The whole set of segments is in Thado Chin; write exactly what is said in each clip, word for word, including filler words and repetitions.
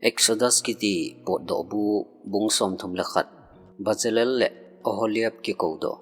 Exodus kiti potdoh bu, bung somthum le khat. Bezalel le Oholiab kikou doh.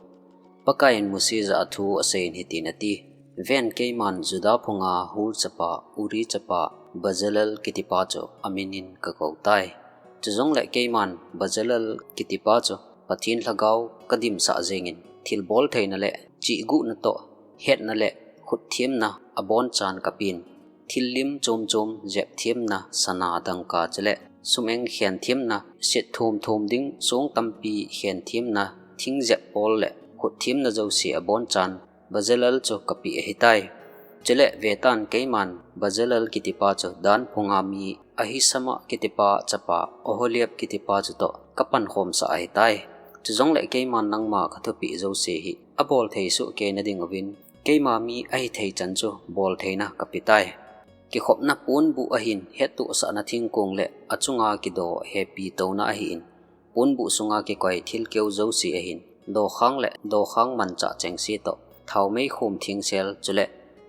Pakaiyin Mose jah a thu aseiyin hitin ati, Ven, keiman Juda phunga Hur chapa, Uri chapa, Bezalel kitipa chu aminin kakou tai. Chujongle keiman Bezalel kitipa chu Pathen lhagao kadimsah jengin, thilbol theina le chihguhna toh, hetna le khutthemna abonchan kapen. Thil lim chom chom jep themna sana dangka chule sum-eng khen themna, set thum thum ding song tampi khen themna, thing jep pol le khutthemna jouse abonchan Bezalel chu kapeh ahitai. Chule vetan, keiman Bezalel kitipa chu Dan phunga mi Ahisamak kitipa chapa Oholiab kitipa chutoh kapankhomsah ahitai. Chujongle keiman nangma kathupeh jouse hi abol thei soh keina dinguvin, keima mi ahithei chan chu bol theina kapetai. Kikhopna ponbuh ahin hettohsahna thingkong le achunga kido hepi touna ahin, ponbuh sunga kikoi thilkeu jouse ahin, dokhang le dokhang manchah chengse toh, thaomei khum thengsel chule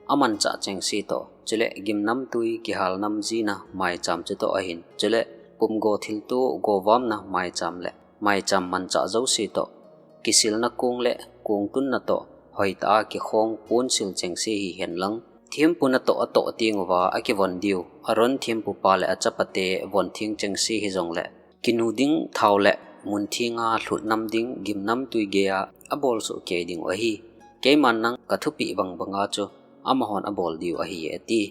amanchah chengse toh, chule gimnamtui kihalnam jina maicham chutoh ahin, chule pumgo thilto govamna maicham le maicham manchah jouse toh, kisilna kong le kong tunna toh, hoitah a kikhong ponsil chengse hihen lang, thempu natoh atoh tenguva akivon diu, Aaron thempupa le achapate von theng chengse hijongle, kinu ding thao le mun thenga lhutnam ding gimnamtui geiya abol soh kei dingu ahi. Keiman nang kathupeh bang banga chu amahon abol diu ahi, ati.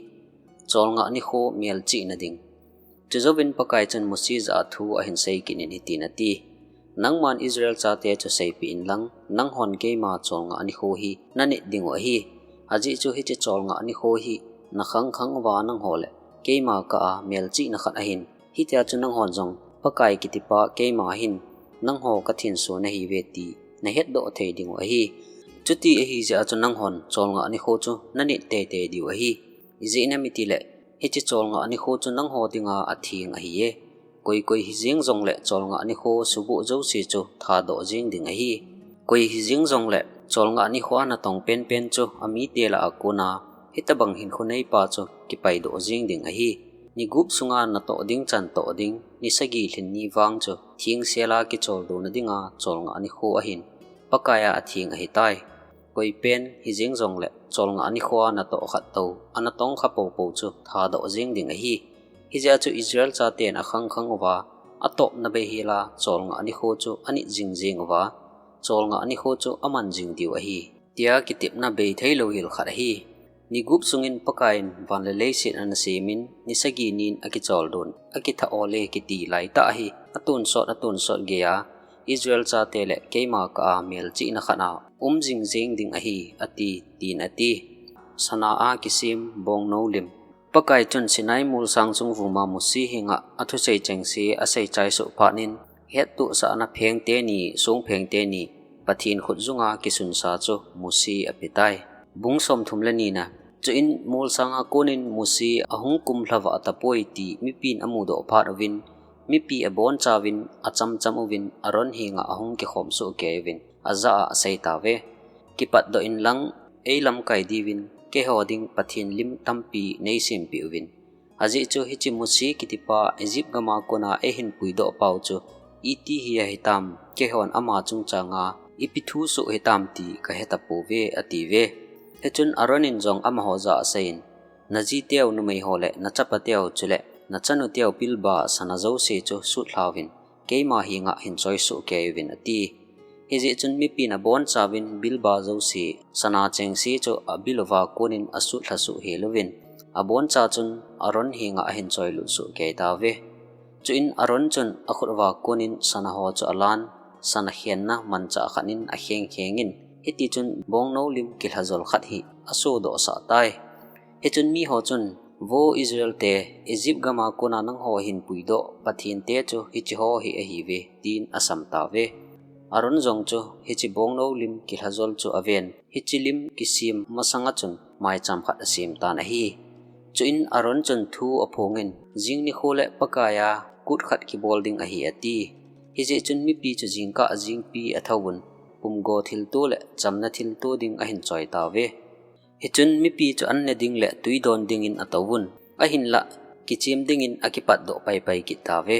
Cholngah nikho melchihna ding. Chujouvin Pakai chun Mose jah a thu ahin seikit in hitin ati, Nangman Israel chate chu seipeh inlang, nanghon keima cholngah nikho hi nanit dingu ahi. Ajeh chu hiche cholngah nikho hi nakhang khang uva nangho le keima kah a melchihna khat ahin, hitia chu nanghon jong Pakai kitipa keima hin nangho kathenso nahiuve ti nahetdoh thei dingu ahi. Chuti ahijeh a chu nanghon cholngah nikho chu nanit teitei diu ahi. Ijeh inem itile, hiche cholngah nikho chu nangho dinga atheng ahiye. Koi koi hijeng jongle cholngah nikho suboh jouse chu thadoh jeng ding ahi. Koi hijeng jongle cholngah nikho a natong penpen chu amite lah a kona hitobang hinkho neipa chu kipaidoh jeng ding ahi. Ni gup sunga natoh ding chan toh ding, ni sagi lhin ni vang chu thengsel a kicholdo nadinga cholngah nikho ahin, Pakai a atheng ahitai. Koipen hijeng jongle cholngah nikho a natoh khat tou, anatong kha poupou chu thadoh jeng ding ahi. Hijeh a chu Israel chaten akhang khang uva, atopna beihel a cholngah nikho chu anit jing jeng uva, cholngah nikho chu aman jing diu ahi, tia kitepna beithei louhel khat ahi. Ni gup sungin Pakaiyin van le leiset anasemin, ni sagi nin akicholdon, akitha ole kiti laitah ahi, atonsot atonsot geiya Israel chate le keima kah a melchihna khat a um jing jeng ding ahi, ati, tin ati. Sana a kisem bongnou lim. Pakai chun Sinai molsang sung vuma Mose henga athusei chengse asei chai soh phat in, hettohsahna pheng teni, song pheng teni, Pathen khut junga kisunsa chu Mose apetai. Bung somthum le nina. Chuin molsang a konin Mose ahung kum lhavah tapoi ti mipin amudoh phat uvin, mipi abonchauvin achamcham uvin Aaron henga ahung kikhom soh kei uvin, ajah a asei tauve. Kipatdoh inlang, eilamkai diuvin, keiho ding Pathen lim tampi neisempeh uvin. Ajeh chu hiche Mose kitipa Egypt gama kona eihin puidoh pau chu, iti hi ahitam, keihon ama chungchanga ipi thu soh hitam ti kahetapouve, atiuve. Hichun Aaron in jong amaho jah a aseiyin, Najiteu numeiho le nachapateu chule nachanuteu bilba sana jouse chu sutlhauvin, keima henga hin choi soh kei uvin, ati. Hijeh chun mipin abonchauvin bilba jouse, sana chengse chu abil uva konin asutlha soh hel uvin, aboncha chun Aaron henga ahin choilut soh kei tauve. Chuin Aaron chun akhut uva konin sana ho chu alan, sana khenna manchah khat in akheng khengin, hitichun bongnou lim kilhajol khat hi asodohsah tai. Hichun miho chun, Vo Israel te, Egypt gama kona nangho hin puidoh Pathen te chu hicheho hi ahiuve, tin asam tauve. Aaron jong chu hiche bongnou lim kilhajol chu aven, hiche lim kisem masanga chun maicham khat asem tan ahi. Chuin Aaron chun thu aphongin, Jing nikho le Pakai a kut khat kibol ding ahi, ati. Hijeh chun mipi chu jingkah jingpi athouvun, pumgo thilto le chamna thilto ding ahin choi tauve. Hichun mipi chu an ne ding le tui don dingin atouvun. Ahinlah, kichem dingin akipatdoh paipai kit tauve.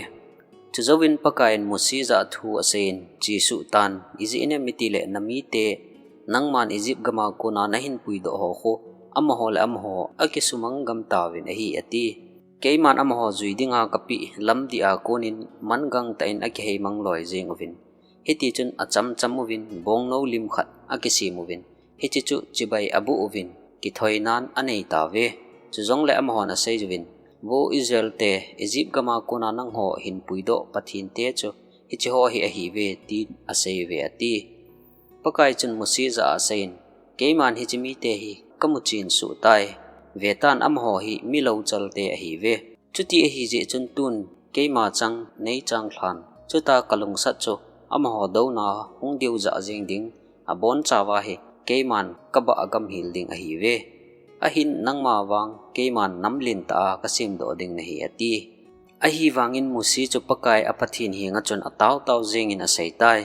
Chujouvin Pakaiyin Mose jah a thu aseiyin, "Chesuh tan, ijeh inem itile namite nangman Egypt gama kona nahin puidoh ho khu amaho le amaho akisumang gam tauvin ahi," ati. "Keiman amaho jui dinga kapeh lamdih a konin man gangtah in akiheimang loi jeng uvin. Hitichun achamcham uvin bongnou lim khat akisem uvin, hiche chu chibai aboh uvin, kithoinan anei tauve. Chujongle amahon asei uvin, 'Vo Israel te, Egypt gama kona nangho hin puidoh Pathen te chu hiche ho hi ahiuve,' tin asei uve," ati. Pakai chun Mose jah a aseiyin, "Keiman hiche mite hi kamu chen soh tai. Vetan, amaho hi mi louchal te ahiuve. Chuti ahijeh chun tun keima chang neichang lhan. Chuta kalungsat chu amaho douna hung deu jah jeng ding, abonchauva hi keiman kabah gamhil ding ahiuve. Ahin nangma vang keiman nam lentah a kasemdoh ding nahi," ati. Ahivangin Mose chu Pakai a Pathen henga chun ataotao jengin aseitai,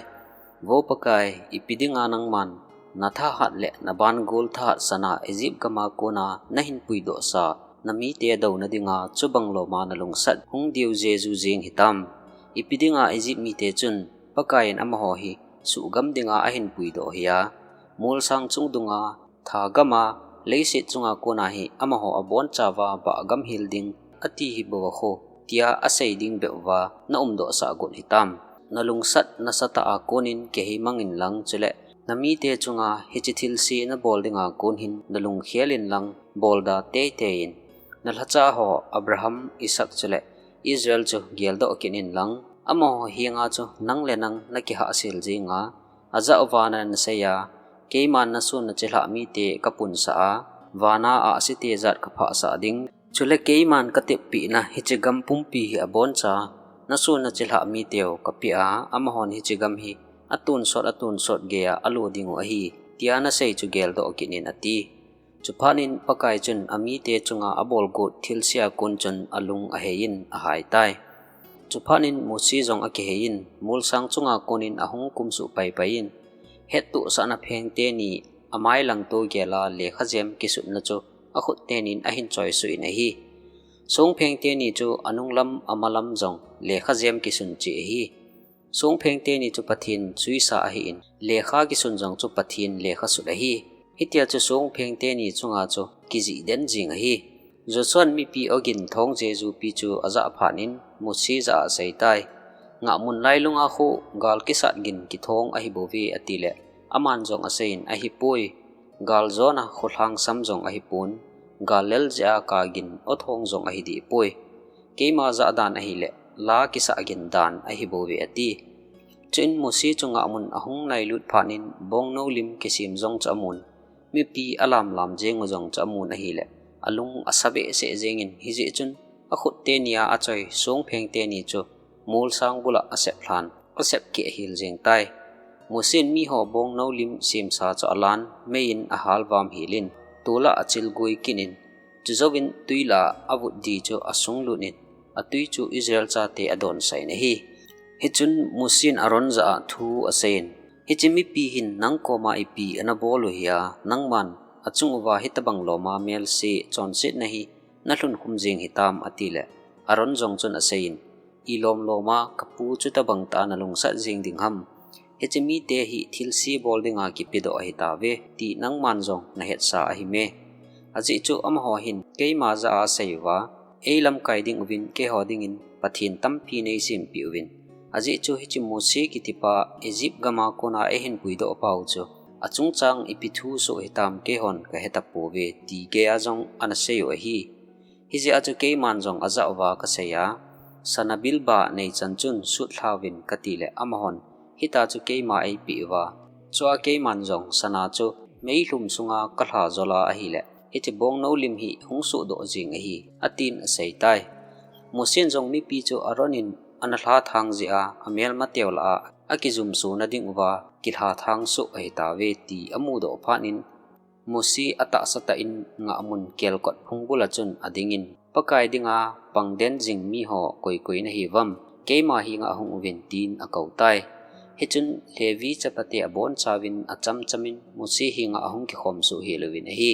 "Vo Pakai, ipi dinga nangman nathahat le naban gol thahat sana Egypt gama kona nahin puidohsa namite douna dinga chubang loma nalungsat hung deu jeju jeng hitam? Ipi dinga Egypt mite chun Pakaiyin amaho hi suhgam dinga ahin puidoh hia, molsang chung dunga, thagama, leiset chunga kona hi amaho abonchauva bah gamhil ding ati hi bou akhu, tia asei ding beuva naumdohsah got hitam? Nalungsat nasatah a konin kiheimang inlang, chule namite chunga hiche thilse nabol dinga kon hin nalungkhel inlang, bolda teitei in. Nalhacha ho Abraham, Isaac chule Israel chu geldoh kit inlang, amaho henga chu nang le nang nakihahsel jenga, ajah uva naseiya, 'Keiman nason nachilhah mite kapunsah a, vana ahsi te jat kaphahsah ding. Chule keiman kateppehna hiche gam pumpi hi aboncha nason nachilhah miteu kapeh a, amahon hiche gam hi atonsot atonsot geiya alo dingu ahi,' tia nasei chu geldoh kit in," ati. Chuphatnin Pakai chun amite chunga abolgot thilsea kon chun alung aheiyin ahaitai. Chuphatnin Mose jong akiheiyin, molsang chunga konin ahung kumsuh paipaiyin, hettohsahna pheng teni amai langto gela lekhajem kisutna chu akhut tenin ahin choisuh in ahi. Songpheng teni chu anunglam amalam jong lekhajem kisun cheh ahi. Songpheng teni chu Pathen chuisa ahin, lekha kisun jong chu Pathen lekha sut ahi. Hitia chu songpheng teni chunga chu kijih den jing ahi. Joshuan mipi ogin thong jejupi chu ajah phatnin Mose jah a aseitai, "Ngahmun lailunga khu gal kisat gin kithong ahibouve," atile, aman jong aseiyin, "Ahipoi. Gal jona kholhang sam jong ahipon, gal lel jeh a kagin othong jong ahidehpoi. Keima jah dan ahile la kisah gin dan ahibouve," ati. Chuin Mose chu ngahmun ahung nailut phatnin bongnou lim kisem jong chu amun, mipi alamlam jengu jong chu amun ahile, alung asa behseh jengin, hijeh chun akhut tenia achoi songpheng teni chu molsang bula asep lhan, asep keh hel jengtai. Mosen miho bongnou lim semsa chu alan, meiyin ahal vam helin, tola achil goi kit in, chujouvin twi lah a avut di chu asunglut in, atwi chu Israel chate adonsah in ahi. Hichun Mosen Aaron jah a thu aseiyin, "Hiche mipi hin nang koma ipi anabol u hia, nangman achung uva hitabang loma melse chonsetna hi nalhunkhum jeng hitam," atile, Aaron jong chun aseiyin, "Ilom loma kapu chutabang tah a nalungsat jeng ding ham? Hiche mite hi thilse bol dinga kipedoh ahitauve, ti nangman jong nahetsa ahime. Ajeh chu amaho hin keima jah a asei uva, eilamkai ding uvin keiho dingin Pathen tampi neisempeh uvin. Ajeh chu hiche Mose kitipa Egypt gama kona eihin puidoh pau chu achungchang ipi thu soh hitam keihon kahetapouve," ti geiya jong anasei u ahi. Hijeh a chu keiman jong ajah uva kaseiya, "Sana bilba neichan chun sutlhauvin," katile amahon, "Hitia chu keima eipeh uva, chua keiman jong sana chu meilhum sunga kalha jola ahile, hiche bongnou lim hi hung sohdoh jeng ahi," atin aseitai. Mosen jong mipi chu Aaron in analha thang jeh a, amelmateu lah a akijumsona ding uva kilha thang soh ahitauve ti amudoh phatnin, Mose atahsa tah in ngahmun kelkot phung bula chun adingin, "Pakai dinga pangden jing miho koi koi nahiuvam, keima henga hung uvin," tin akoutai. Hichun Levi chapate abonchauvin achamchamin Mose henga ahung kikhom soh hel uvin ahi.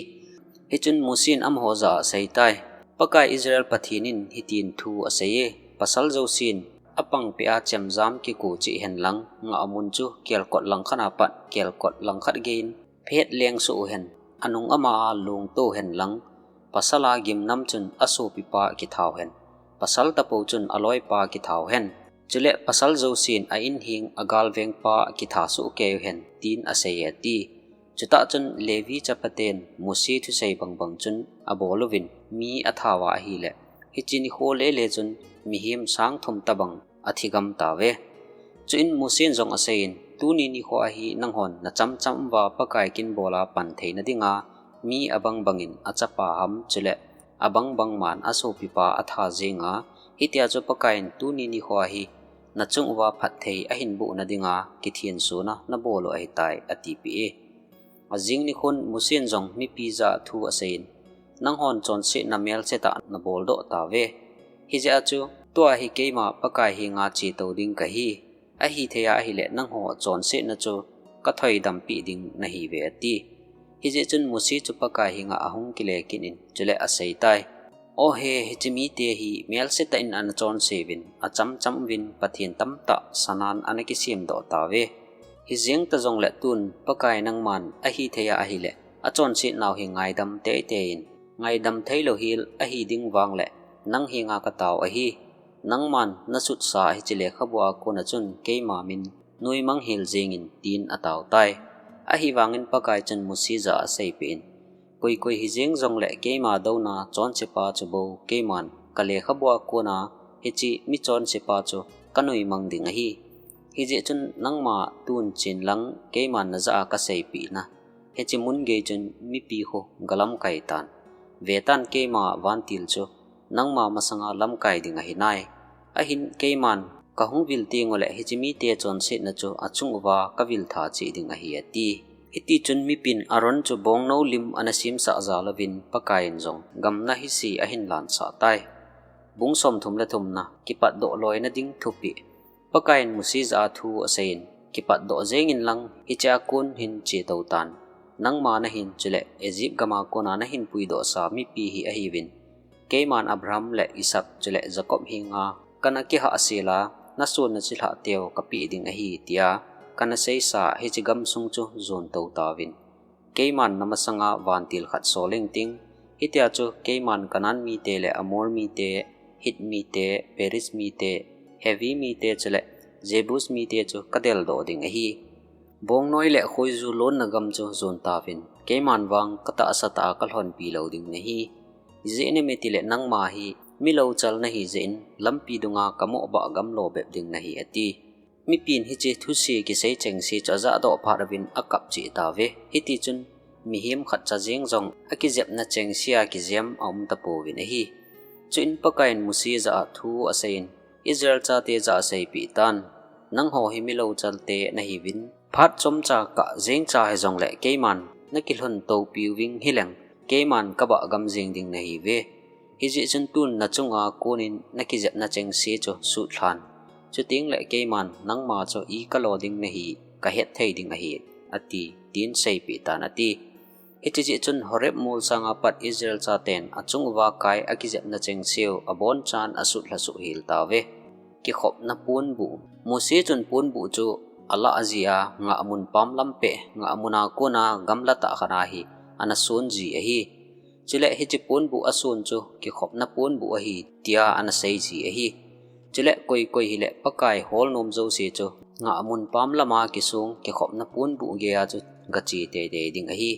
Hichun Mosen amaho jah a aseitai, Pakai Israel Pathen in hitin thu asei e, pasal jousen apangpeh a chemjam kiko cheh hen lang, ngahmun chu kelkot langkhat a pat kelkot langkhat gei in phet leng soh uhen, anung ama a lungto hen lang, pasal a gimnam chun asopipa kithau hen, pasal tapou chun aloipa kithau hen. Chule pasal jousen a inheng a galvengpa kitha soh kei uhen, tin asei e ati. Chutah chun Levi chapaten Mose thusei bangbang chun abol uvin mi athauva ahile, hiche nikho lele chun mihem sang thum tabang athi gam tauve. Chuin Mose in jong aseiyin, tuni nikho a hi nanghon nachamcham uva Pakai kin bola pan theina dinga mi abang bangin achapa ham chule abang bang man asopipa atha jinga, hitia chu Pakai in tuni nikho a hi nachung uva phatthei ahin bohna dinga kithen sona nabol u ahitai, atipeh e. Ajing nikhon Mose in jong mipi jah a thu aseiyin, nanghon chonsetna melsetah nabol doh tauve. Hijeh a chu, tua hi keima Pakai henga chetou ding kahi. Ahithei a ahile nangho chonsetna chu kathoidam peh ding nahiuve, ati. Hijeh chun Mose chu Pakai henga ahung kile kit in, chule asei tai. O he, hiche mite hi melsetah in ana chonse uvin, achamcham uvin, Pathen tamtah sanan ana kisem doh tauve. Hijeng ta jongle tun, Pakai nangman ahithei a ahile, achonsetnau hi ngaidam teitei in, ngaidam theilou hel ahi ding vangle, nang henga katao ahi. Nangman nasutsa hiche lekhabua kona chun keima min noimang hel jengin, tin atao tai. Ahivangin Pakai chun Mose jah a aseipeh in, koi koi hijeng jongle keima douna chonsepa chu bou keiman kalekhabua kona hiche mi chonsepa chu kanoimang ding ahi. Hijeh chun nangma tun chen lang keiman najah a kaseipeh na hiche mun gei chun mipi khu galamkai tan. Vetan, keima vantil chu nangma masanga lamkai ding ahi nai. Ahin keiman kahung vil tengule hiche mite chonsetna chu achung uva kavil tha cheh ding ahi, ati. Hitichun mipin Aaron chu bongnou lim ana semsah jal uvin Pakai in jong gamna hise ahin lansah tai. Bung somthum le thumna, kipatdoh loina ding thupeh. Pakai in Mose jah a thu aseiyin, kipatdoh jengin lang, hichea kon hin chetou tan. Nangma nahin, chule Egypt gama kona nahin puidohsa mipi hi ahiuvin. Keiman Abraham le Isaac chule Jacob henga kana kihahsel a, nason nachilhah teu kapeh ding ahi, tia kana seisa hiche gamsung chu jon tou tauvin. Keiman namasanga vantil khat sol ingting, hitia chu keiman Canaan mite le Amor mite, Hit mite, Periz mite, Hivi mite chule Jebus mite chu kadeldoh ding ahi. Bongnoi le khoiju lonna gam chu jon tauvin, keiman vang katahsa tah a kalhonpi lou ding nahi. Ijeh inem itile nangma hi milouchal nahi jeh in, lampi dunga kamohbah gamlo bep ding nahi, ati. Mipin hiche thuse kisei chengse chu ajahdoh phat uvin akap cheh tauve. Hitichun mihem khatcha jeng jong akijepna chengse a kijem aum tapouvin ahi. Chuin Pakaiyin Mose jah a thu aseiyin, Israel chate jah a seipeh tan, nangho hi milouchalte nahiuvin, phat chomcha kah jengcha hijongle keiman nakilhon toupiuving hileng, keiman kabah gam jeng ding nahiuve. Hijeh chun tun nachunga konin nakijepna chengse chu sutlhan. Chutengle keiman nangma chu i kalo ding nahi, kahet thei ding ahi, ati, tin seipeh tan ati. Hiche jeh chun Horeb molsanga pat Israel chaten achung uva kai akijepna chengseu abonchan asutlha suh hel tauve. Kikhopna ponbuh. Mose chun ponbuh chu alah jia, ngahmun pam lam peh, ngahmuna kona gamla tah khat a hi ana sonji ahi. Chule hiche ponbuh ason chu kikhopna ponbuh ahi, tia ana seiji ahi. Chule koi koi hile Pakai holnom jouse chu ngahmun pam lama kisong kikhopna ponbuh geiya chu gache teitei ding ahi.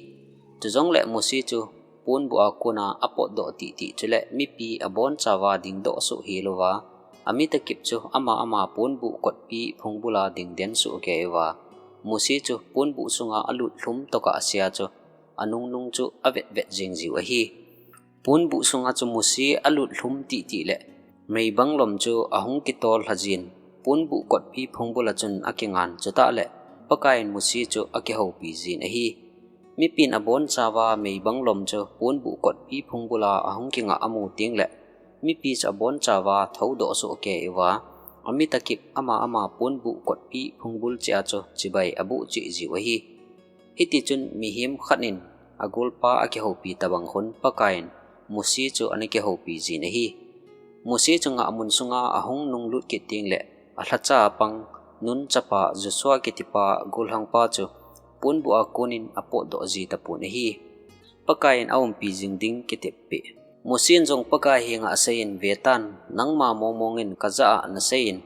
Chujongle Mose chu ponbuh a kona apotdoh tihtih chule mipi abonchauva dingdoh suh heluva, amitakip chu ama ama ponbuh kotpi phungbula dingden suh keiuva, Mose chu ponbuh sunga alutlhum tokah sea chu anungnung chu avetvet jengjiu ahi. Ponbuh sunga chu Mose alutlhum tihtih le meibang lom chu ahung kitol lhajin, ponbuh kotpi phungbula chun akingan, chutah le Pakaiyin Mose chu akihoupi jin ahi. Mipin abonchauva meibang lom chu ponbuh kotpi phungbula ahung kingah amu tengle, mipi chu abonchauva thoudoh soh keiuva, amitakip ama ama ponbuh kotpi phungbul cheh a chu chibai aboh cheh jiu ahi. Hitichun mihem khat in agolpa akihoupi tobang khun Pakaiyin Mose chu ana kihoupi jin ahi. Mose chu ngahmun sunga ahung nunglut kit teng le alhacha apang Nun chapa Joshua kitipa gollhangpa chu ponbuh a konin apotdoh ji tapon ahi. Pakaiyin aumpi jing ding kitep peh. Mosen jong Pakai henga aseiyin, "Vetan, nangma mongmong in kajah a naseiyin,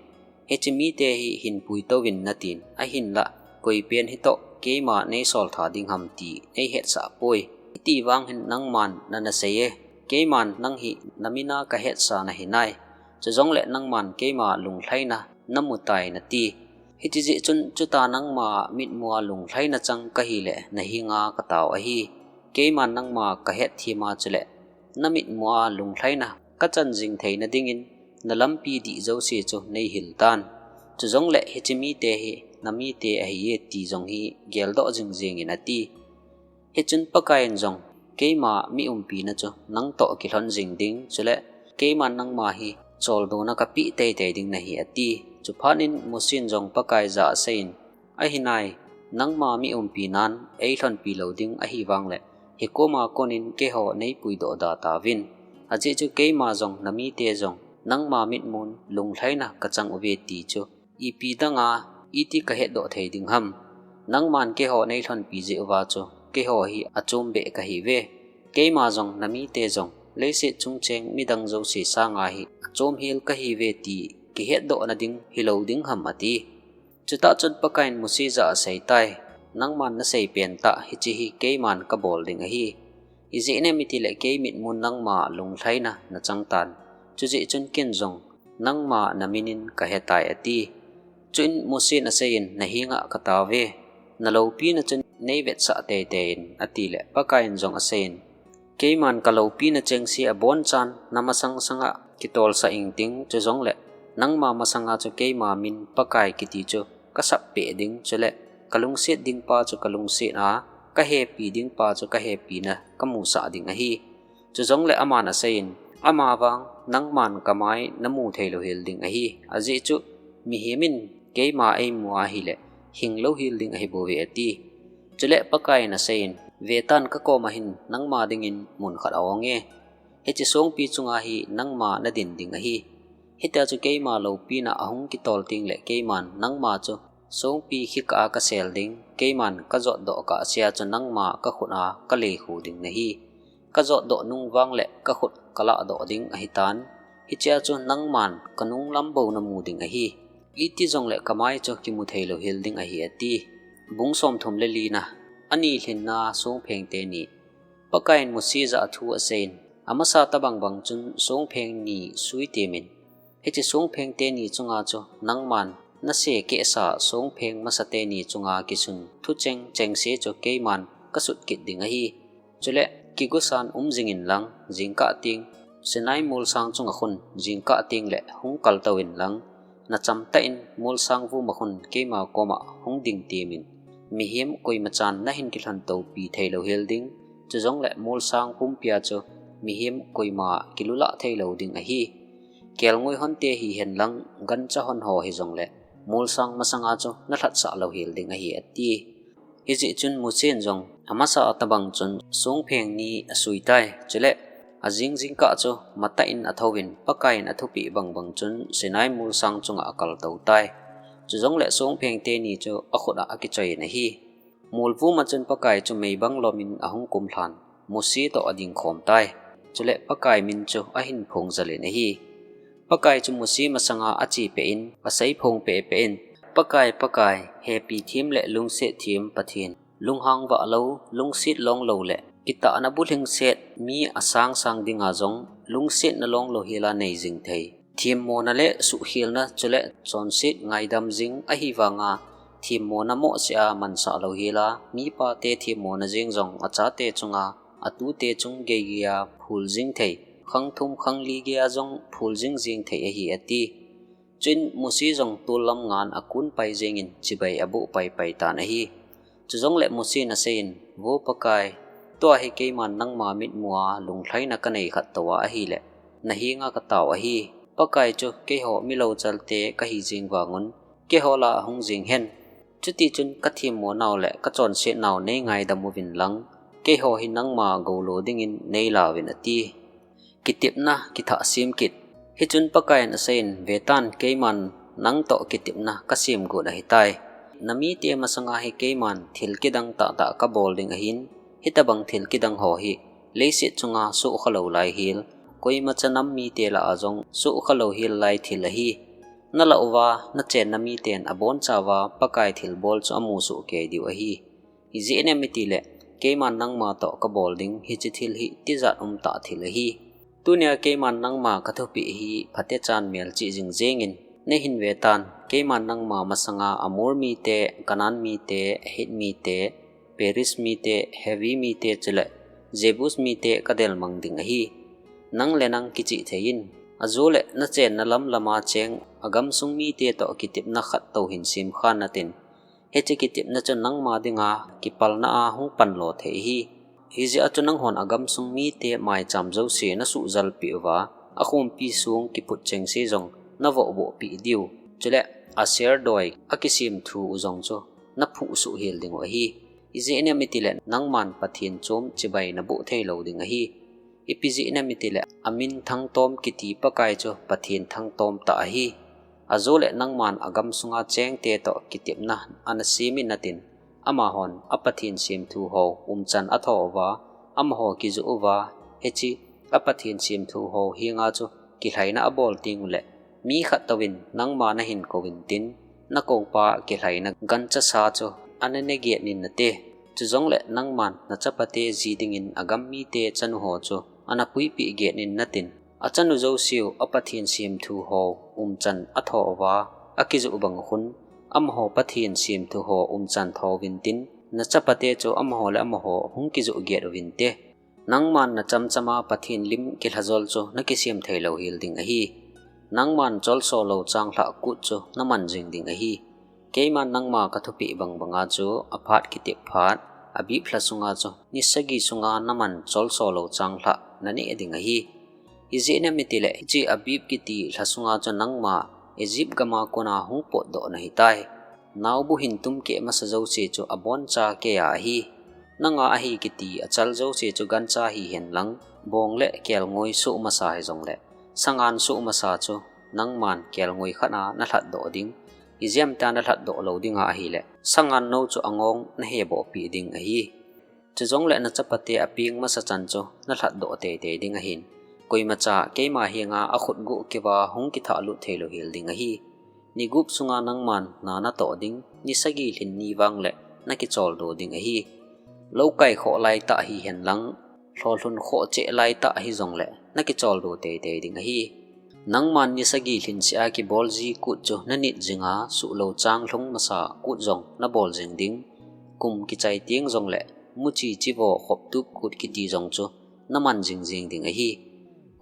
'Hiche mite hi hinpui touvin,' natin, ahinlah, 'Koipen hitoh keima neisol tha ding ham ti neihetsah poi. Hiti vang hin nangman nana seiye, keiman nang hi namina kahetsa nahi nai. Chujongle nangman keima lunglhaina namu tai,' nati. Hiti jeh chun chuta nangma mitmua lunglhaina chang kahile nahenga katao ahi. Keiman nangma kahet thima chule namitmua lunglhaina kachan jing theina dingin nalampi dih jouse chu neihil tan. Chujongle hiche mite hi namite ahiye ti jong hi geldoh jingjing in," ati. Hichun Pakaiyin jong, "Keima mi umpina chu nangtoh kilhon jing ding, chule keiman nangma hi choldona kapeh teitei ding nahi," ati. Chuphat in Mosen jong Pakai jah a aseiyin, "Ahi nai, nangma mi umpinan eilhonpi lou ding ahi vangle, hikoma konin keiho neipuidoh da tauvin. Ajeh chu keima jong namite jong nangma mitmun lunglhaina kachang uve ti chu ipi danga iti kahetdoh thei ding ham? Nangman keiho neilhonpi jeh uva chu keiho hi achombeh kahiuve. Keima jong namite jong leiset chungcheng midang jouse sanga hi achomhel kahiuve ti kihetdohna ding hilou ding ham?" ati. Chutah chun Pakaiyin Mose jah a aseitai, "Nangman nasei pentah hiche hi keiman kabol ding ahi. Ijeh inem itile kei mitmun nangma lunglhaina nachang tan. Chujeh chun ken jong nangma naminin kahetai," ati. Chuin Mosen aseiyin, "Nahenga kataove. Naloupina chun neivetsah teitei in," atile Pakaiyin jong aseiyin, "Keiman kaloupina chengse abonchan namasang sanga kitolsah ingting, chujongle nangma masanga chu keima min Pakai kiti chu kasap peh ding, chule kalungset dingpa chu kalungset a, kahepi dingpa chu kahepina kamusah ding ahi." Chujongle aman aseiyin, "Amavang nangman kamai namu theilou hel ding ahi. Ajeh chu mihemin keima eimu ahile hinglou hel ding ahibouve," ati. Chule Pakaiyin aseiyin, "Vetan, kakoma hin nangma dingin mun khat a-onge. Hiche songpi chunga hi nangma nadin ding ahi. Hitia chu keima loupina ahung kitol tengle keiman nangma chu songpi khikah a kasel ding, keiman kajotdoh kahsea chu nangma kakhut a kalekhu ding nahi. Kajotdoh nung vangle kakhut kalahdoh ding ahitan. Hichea chu nangman kanung lam bou namu ding ahi. Iti jongle kamai chu kimu theilou hel ding ahi," ati. Bung somthum le lina, ani lhinna songpheng teni. Pakaiyin Mose jah a thu aseiyin, "Amasa tabang bang chun songpheng ni sui temin. Hiche songpheng teni chunga chu nangman nase kehsa songpheng masa teni chunga kisun thucheng chengse chu keiman kasut kit ding ahi. Chule kigosan um jingin lang, jingkah teng Sinai molsang chunga khun jingkah tengle hung kaltouvin lang, nachamtah in molsang vuma khun keima koma hung ding temin. Mihem koimachan nahin kilhontopi theilou hel ding, chujongle molsang pumpia chu mihem koima kilulah theilou ding ahi. Kelngoi honte hihen lang, gancha hon ho hijongle molsang masanga chu nalhatsah lou hel ding ahi," ati. Hijeh chun Mosen jong amasa tabang chun songpheng ni asuitai. Chule ajing jingkah chu matah in athouvin, Pakaiyin athupeh bangbang chun Sinai molsang chunga akaltou tai. Chujongle songpheng teni chu akhut a akichoiyin ahi. Molvuma chun Pakai chu meibang lomin ahung kumlhan, Mose toh adingkhom tai. Chule Pakai min chu ahin phongjalin ahi. Pakai chu Mose masanga achepeh in, aseiphong pehpeh in, "Pakai, Pakai, hepi them le lungset them Pathen, lunghang vahlou, lungset longlou le kitahna bulhingset, mi asang sang dinga jong lungsetna longlou hela nei jing thei, themmona le suhkhelna, chule chonset ngaidam jing ahivanga, themmona mohseh a mansah lou hela, mipate themmona jeng jong achate chunga, atute chung geigei a phul jing thei, khang thum khang li gei a jong phul jing jing thei ahi," ati. Chuin Mose jong tollam ngan akun pai jengin chibai aboh paipai tan ahi. Chujongle Mosen aseiyin, "Vo Pakai, tua hi keiman nangma mitmua lunglhaina kanei khat tou a ahile, nahenga katao ahi. Pakai chu keiho milou chalte kahi jeng vangun, keiho lah a hung jeng hen. Chutichun kathemmo nau le kachonset nau neingaidam uvin lang, keiho hi nangma goulo dingin neilauvin," ati. Kitepna kithah sem kit. Hichun Pakaiyin aseiyin, "Vetan, keiman nangtoh kitepna kasem got ahitai. Namite masanga hi keiman thil kidang tahtah kabol ding ahin, hitobang thil kidang ho hi leiset chunga sukha lou lai hel, koimacha nam mite lah a jong sukha lou hel lai thil ahi. Nalah uva nachenna miten abonchauva Pakai thilbol chu amu soh kei diu ahi. Ijeh inem itile, keiman nangma toh kabol ding hiche thil hi tijat umtah thil ahi. Tunia keiman nangma kathupeh hi phatechan melchih jing jengin, neihin vetan, keiman nangma masanga Amor mite, Canaan mite, Hit mite, Periz mite, Hivi mite chule Jebus mite kadelmang ding ahi. Nang le nang kichih theiyin, ajole nachenna lam lama cheng agamsung mite toh kitepna khat tou hin semkhan natin, hiche kitepna chu nangma dinga kipalna a hung panlo thei ahi. Hijeh a chu nanghon agamsung mite maicham jouse nasuhjalpeh uva, akhompi song kiphut chengse jong navohbohpeh diu, chule Asher doi akisem thu u jong chu naphuh soh hel dingu ahi. Ijeh inem itile, nangman Pathen chom chibai naboh theilou ding ahi. Ipi jeh inem itile, amin Thangtom kiti Pakai chu Pathen thangtom tah ahi. Ajole nangman agamsunga chengte toh kitepna ana semin natin, amahon aPathen semthu ho umchan atho uva, amaho kijoh uva, hiche aPathen semthu ho henga chu kilhaina abol tengule, mi khat touvin nangma nahin kouvin tin, nakoupa kilhaina gancha sa chu ana ne get nin nate. Chujongle nangman nachapate ji dingin agam mite chanu ho chu ana puipeh get nin natin, achanu jouseu aPathen semthu ho umchan atho uva, akijoh bang khun, amaho Pathen semthu ho umchan tho uvin tin, nachapate chu amaho le amaho hung kijoh get uvinte. Nangman nachamchama Pathen lim kilhajol chu nakisem theilou hel ding ahi. Nangman cholso lou changlhah kut chu naman jing ding ahi. Keiman nangma kathupeh bangbanga chu aphat kitep phat, Abib lha sunga chu ni sagi sunga naman cholso lou changlhah naneh ding ahi. Ijeh inem itile, hiche Abib kiti lha sunga chu nangma Egypt gama kona hung potdoh nahitai. Naobu hin tumkeh masa jouse chu aboncha keiya ahi. Nanga ahi kiti achal jouse chu gancha hihen lang, bong le kelngoi soh masa hijongle, sangan soh masa chu nangman kelngoi khat a nalhatdoh ding. Ijemtia nalhatdoh lou dinga ahile, sangan nou chu angong nahebohpeh ding ahi. Chujongle nachapate apeng masa chan chu nalhatdoh teitei ding ahin, koimacha keima henga akhut goh keuva hung kithahlut theilou hel ding ahi. Ni gup sunga nangman na natoh ding, ni sagi lhin ni vangle nakicholdo ding ahi. Lou kai khoh laitah hihen lang, lholhun khoh cheh laitah hijongle nakicholdo teitei ding ahi. Nangman ni sagi lhinsea kibol ji kut chu nanit jinga, suhlou changlhung masa kut jong nabol jing ding. Kum kichai teng jongle, muchi chivo khoptup kut kiti jong chu naman jingjing ding ahi.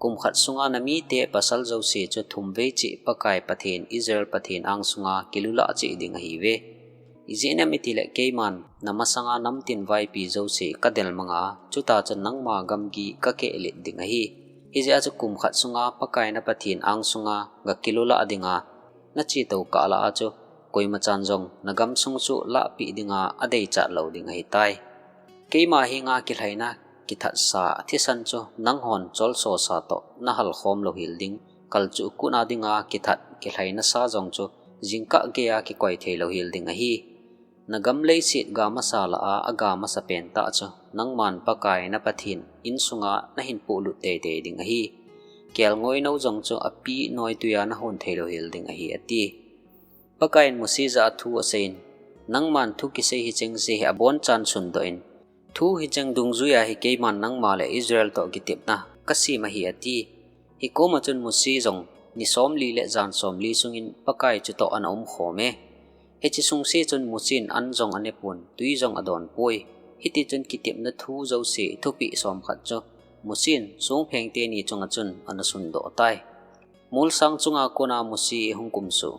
Kum khat sunga namite pasal jouse chu thumvei cheh Pakai Pathen, Israel Pathen angsunga kilulah cheh ding ahiuve. Ijeh inem itile, keiman namasanga namtin vaipi jouse kadelmanga, chuta chun nangma gamgi kakehlet ding ahi. Hijeh a chu kum khat sunga Pakai naPathen angsunga gakilulah dinga nachetou kah lah a chu, koimachan jong nagamsung chu lahpeh dinga adeichat lou ding ahitai. Keima henga kilhaina kithatsa athisan chu nanghon cholsosa toh nahalkhom louhel ding, kalchuh kut a dinga kithat kilhainasa jong chu jingkah geiya kikoi thei louhel ding ahi. Nagam leiset gamasa lah a, agamasa pentah chu nangman Pakai naPathen insunga nahin pohlut teitei ding ahi. Kelngoi nou jong chu api noituiya nahon thei louhel ding ahi, ati. Pakaiyin Mose jah a thu aseiyin, nangman thu kisei hichengse hi abonchan sundoh in, thu hicheng dungjuiya hi keiman nangma le Israel toh kitepna kasem ahi, ati. Hikoma chun Mose jong ni somli le jan somli sungin Pakai chutoh ana umkhome. Hiche sungse chun Mosen an jong anepon, twi jong adonpoi. Hitichun kitepna thu jouse thupeh somkhat chu Mosen songpheng teni chunga chun ana sundoh tai. Molsang chunga kona Mose ahung kumsuh.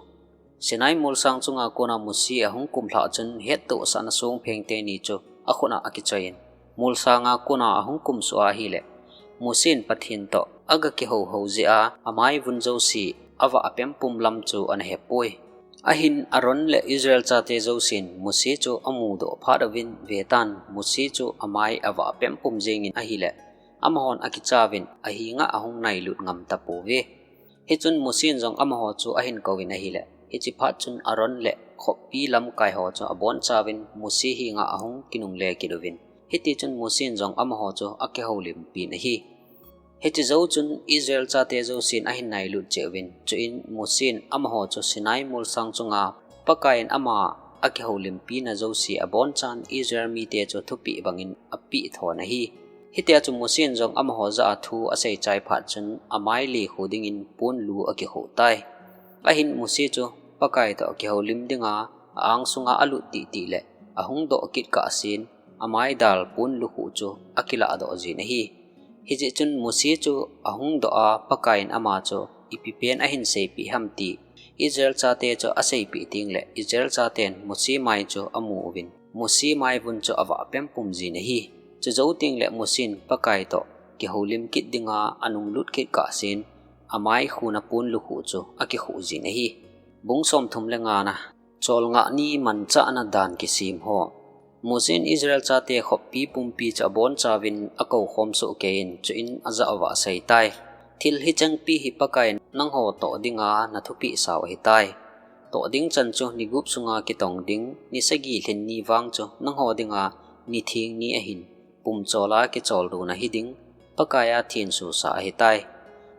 Sinai molsang chunga kona Mose ahung kumlhah chun hettohsahna songpheng teni chu akhut a akichoiyin, molsanga kona ahung kumsuh ahile, Mosen Pathen toh agakihouhou jeh a amai vun jouse avah pempum lam chu ana hepoi. Ahin Aaron le Israel chate jousen Mose chu amudoh phat uvin, vetan, Mose chu amai avah pempum jengin ahile, Amahon akichauvin ahinga ahung nailut ngam tapouve. Hichun Mosen jong amaho chu ahin kouvin ahile, hiche phat chun Aaron le khoppi lamkai ho chu abonchauvin Mose henga ahung kinungle kit uvin. Hitichun Mosen jong amaho chu akihoulimpin ahi. Hiche jou chun Israel chate jousen ahin nailut cheh uvin, chuin Mosen amaho chu Sinai molsang chunga Pakaiyin ama akihoulimpina jouse abonchan Israel mite chu thupeh bangin apeh thon ahi. Hitia chu Mosen jong amaho jah a thu asei chai phat chun amai lekhu dingin ponlu akikhu tai. Ahin Mose chu Pakai toh kihoulim dinga a-angsunga alut tihtih le ahung doh kit kahsen, amai dal ponlu khuh chu akilah doh jin ahi. Hijeh chun Mose chu ahung doh a Pakaiyin ama chu ipi pen ahin seipeh ham ti Israel chate chu aseipeh teng le Israel chaten Mose mai chu amu uvin, Mose mai vun chu avah pempum jin ahi. Chujou teng le Mosen Pakai toh kihoulim kit dinga anunglut kit kahsen, amai khuna ponlu khuh chu akikhu jin ahi. Bung somthum le ngana. Cholngah ni manchahna dan kisem ho. Mosen Israel chate khoppi pumpi chu abonchauvin akoukhom soh keiyin, chuin ajah uva asei tai. Thil hichengpi hi Pakaiyin nangho toh dinga nathupeh sau ahitai. Toh ding chan chu ni gup sunga kitong ding, ni sagi lhin ni vang chu nangho dinga ni theng ni ahin, pumchol a kichol dona hiding, Pakaiya thensusa ahitai.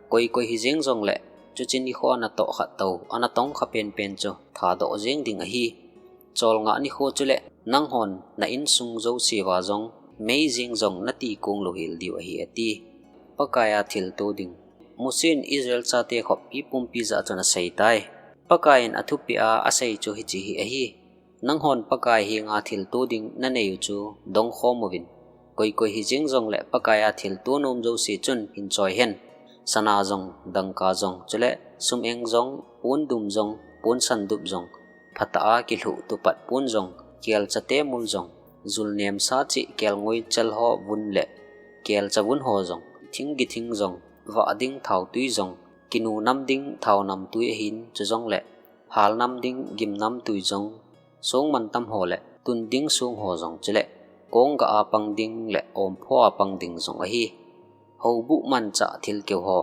Koi koi hijeng jongle, chuche nikho a natoh khat tou, ana tong kha penpen chu thadoh jeng ding ahi. Cholngah nikho chule, nanghon na insung jouse uva jong, mei jeng jong nati kong louhel diu ahi, ati. Pakaiya thilto ding. Mosen Israel chate khoppi pumpi jah chun asei tai. Pakaiyin athupeh a asei chu hiche hi ahi. Nanghon Pakai henga thilto ding nanei u chu dongkhom uvin. Koi koi hijeng jongle Pakaiya thilto nom jouse chun hin choi hen. Sana jong, dangka jong, chule sum-eng jong, pon dum jong, pon sandup jong, phatah a kilhuh tupat pon jong, kelcha temul jong, julnem sa cheh kelngoi chal ho vun le kelcha vun ho jong, thing githing jong, vah ding thaotui jong, kinu nam ding thao namtui ahin, chujongle hal nam ding gim namtui jong, song mantam ho le tun ding song ho jong chule, kong gah a pang ding le ompho a pang ding jong ahi. Houbuh manchah thilkeu ho.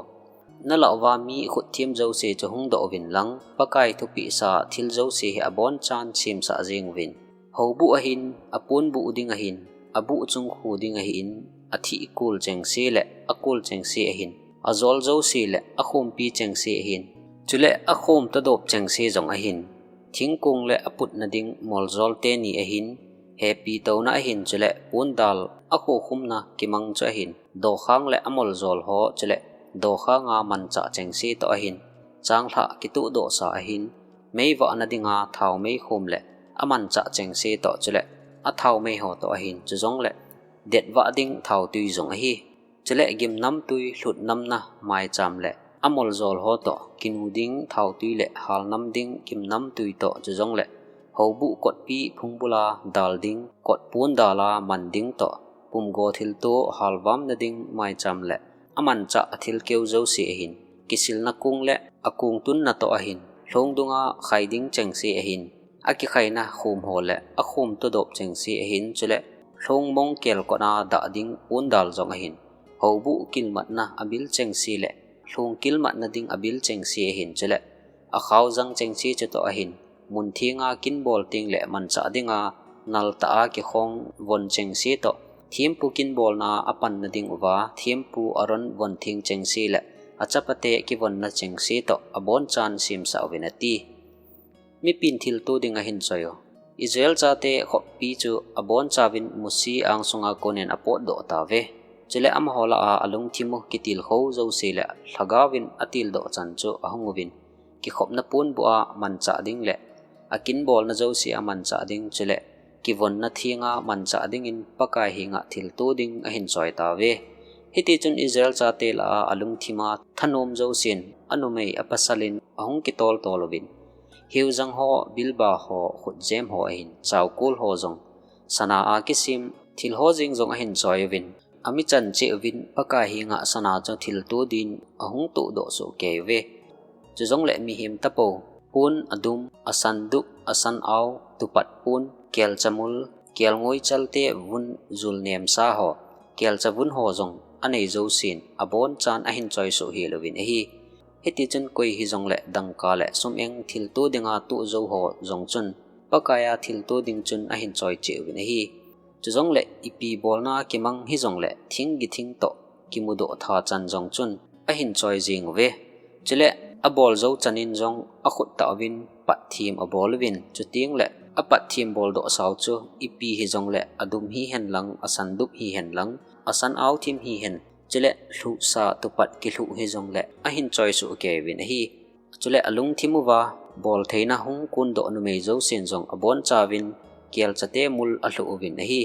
Nalah uva mi khut them jouse chu hung doh uvin lang, Pakai thupeh sa thil jouse hi abonchan semsah jeng uvin. Houbuh ahin, aponbuh ding ahin, abuh chung khu ding ahin, athih kol chengse le akol chengse ahin, ajol jouse le akhompi chengse ahin, chule akhom todop chengse jong ahin, thingkong le aputna ding moljol teni ahin, hepi touna ahin, chule pondal akhokhumna kimang chu ahin, dokhang le amoljol ho, chule dokhanga manchah chengse toh ahin, changlhah kitohdohsa ahin, mei vahna dinga thao meikhom le amanchah chengse toh, chule athao mei ho toh ahin, chujongle detvah ding thaotui jong ahi. Chule gim namtui lhut namna maicham le amoljol ho toh, kinu ding thaotui le hal nam ding gim namtui toh, chujongle houbuh kotpi phungbula dal ding, kot pondala man ding toh, pumgo thilto halvamna ding maicham le amanchah athilkeu jouse ahin, kisilna kong le akong tunna toh ahin, lhong dunga khai ding chengse ahin, akikhaina khom ho le akhom todop chengse ahin, chule lhong mong kelkot a dah ding pondal jong ahin, houbuh kilmatna abil chengse le lhong kilmatna ding abil chengse ahin, chule akhaojang chengse chutoh ahin, mun thenga kinbol teng le manchah dinga naltah a kikhong von chengse toh, thempu kinbolna apanna ding uva thempu Aaron von theng chengse le achapate kivonna chengse toh abonchan semsah uvin, ati. Mipin thilto ding ahin choi u. Israel chate khoppi chu abonchauvin Mose angsunga konin apotdoh tauve. Chule amaho lah a alungthim u kitilkhou jouse le lhagaovin atildoh chan chu ahung uvin, kikhopna ponbuh a manchah ding le akinbolna jouse a manchah ding, chule kivonna thenga manchah dingin Pakai henga thilto ding ahin choi tauve. Hitichun Israel chate lah a alungthima thanom jousen anumei apasalin ahung kitoltol uvin, hiujang ho, bilba ho, khutjem ho ahin, chaokol ho jong, sana a kisem thil ho jeng jong ahin choi uvin, amichan cheh uvin Pakai henga sana chu thilto din ahung tohdoh soh kei uve. Chujongle mihem tapou, pon adum, asandup, asanao, tupat pon, kelchamul, kelngoi chalte vun, julnem sa ho, kelcha vun ho jong, anei jousen abonchan ahin choi suh hel uvin ahi. Hiti chun koi hijongle dangka le sum-eng thilto dinga toh jou ho jong chun Pakaiya thilto ding chun ahin choi cheh uvin ahi. Chujongle ipi bolna kimang hijongle thing githing toh kimudoh tha chan jong chun ahin choi jing uve. Chule abol jou chanin jong akhut tah uvin pat thim abol uvin, chutengle apat thim boldoh sau chu ipi hijongle adum hihen lang, asandup hihen lang, asan-ao thim hihen, chule lhuhsa tupat kilhuh hijongle ahin choi suh kei uvin ahi. Chule alungthim uva boltheina hung kondoh numei jousen jong abonchauvin kelchate mul alhuh uvin ahi.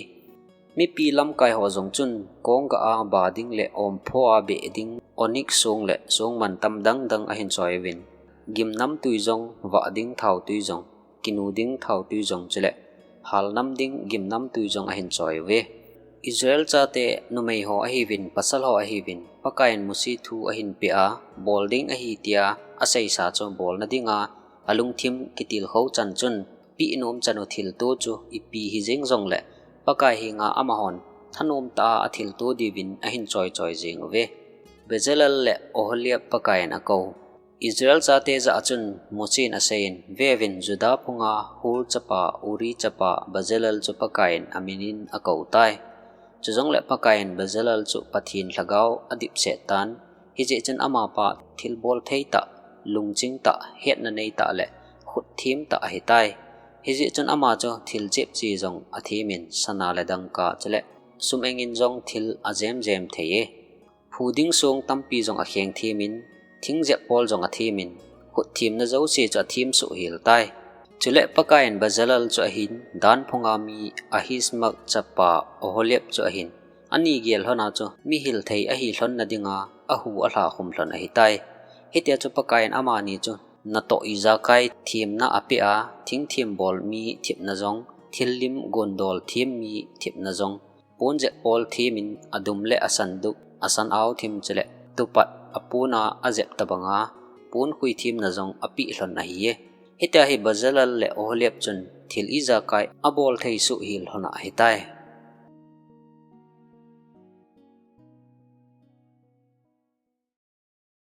Mipi lamkai ho jong chun kongah a ba ding le ompho a beh ding onyx song le song mantam dangdang ahin choi uvin, gimnamtui jong, vah ding thaotui jong, kinu ding thaotui jong, chule halnam ding gimnamtui jong ahin choi uve. Israel chate numei ho ahiuvin, pasal ho ahiuvin, Pakaiyin Mose thu ahin peh a, bol ding ahi tia aseisa chu bolna dinga alungthim kitilkhou chan chun, peh nom chan u thilto chu ipi hijeng jongle Pakai henga amahon thanom tah a athilto diuvin ahin choi choi jing uve. Bezalel le Oholiab Pakaiyin akou. Israel chate jah a chun Mosen aseiyin, Veuvin, Juda phunga Hur chapa, Uri chapa Bezalel chu Pakaiyin aminin akou tai. Chujongle Pakaiyin Bezalel chu Pathen lhagao adipset tan, hijeh chun amapa thilbol thei tah, lungching tah, hetna nei tah le khut them tah ahitai. Hijeh chun ama chu thil chepche jong athemin, sana le dangka chule sum-engin jong thil ajem jem thei e. Phu ding song tampi jong akheng themin, thing jep pol jong athemin, khut themna jouse chu athem suh hel tai. Chule Pakaiyin Bezalel chu ahin, Dan phunga mi Ahisamak chapa Oholiab chu ahin, ani gel lhona chu mihil thei ahi lhonna dinga ahu alha khum lhon ahitai. Hitia chu Pakaiyin amani chu natoh ijakai themna apeh a, thing thembol mi thepna jong, thil lim gondol them mi thepna jong, pon jep pol themin adum le asandup, asan-ao them chule tupat apona ajep tobanga pon khui themna jong apeh lhon ahi e. Hitia hi Bezalel le Oholiab chun thil ijakai abol thei suh hel lhona ahitai.